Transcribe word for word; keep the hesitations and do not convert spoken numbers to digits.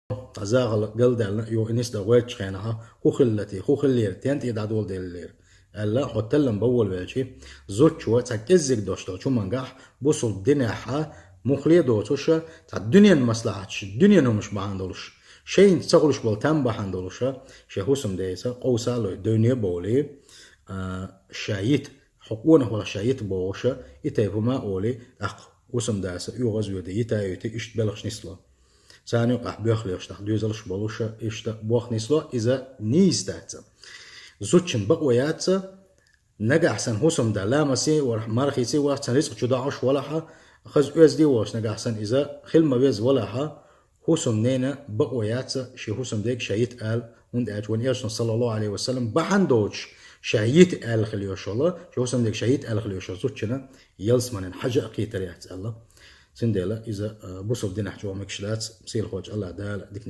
цхьа захал галдаьлла, юха и нисдан гӀоьртачу хенахь хӀун хилла те, хӀун хиллера, стенна тӀе дӀадоладеллера аьлла, хьо таллам бан волавелча, зудчо цхьа кӀеззиг дош долчу хӀумангахь, бусулба динехь муххале а доцуш, цхьа дуьненан маслаӀаташ, дуьненан хӀуманаш бахьана долуш, шайна ца хуьлуш болу там бахьана долуш, шен хӀусамдеца къовса а лой, девне а бовлий, а, ша йита, хьо къонах валахь ша йита бохуш, и тайпа хӀума а олий, тӀаккха хӀусамдас оьгӀаз а воьдий, йита а йитий, иштта белхаш нисло. Царна юкъахь боьхалехь, тӀаккха доьзалш болуш, иштта бох нисло, иза нийса дац. Зудчун бакъо яц, нагахь санна хӀусамда ламасе а вахь, мархице а вахь, цхьана рицкъа чу доӀуш валахь, хаза оьзда а волуш нагахь санна иза хила ма веза валахь, хӀусамненан бакъо яц шен хӀусамдега ша йита ала, хӀунда аьлча вайн Элчано, саллаллаху Ӏалайхи ва саллам, бахьана доцуш ша йита аьлла хила йиш йолу, шен хӀусамдега ша йита аьлла хила йиш йолу зудчунна ялсаманин хьажа а кхетар яц аьлла. Цундела иза, а, бусулба динехь чӀогӀа мегаш дац, сийлахьчу АллахӀ Дала дика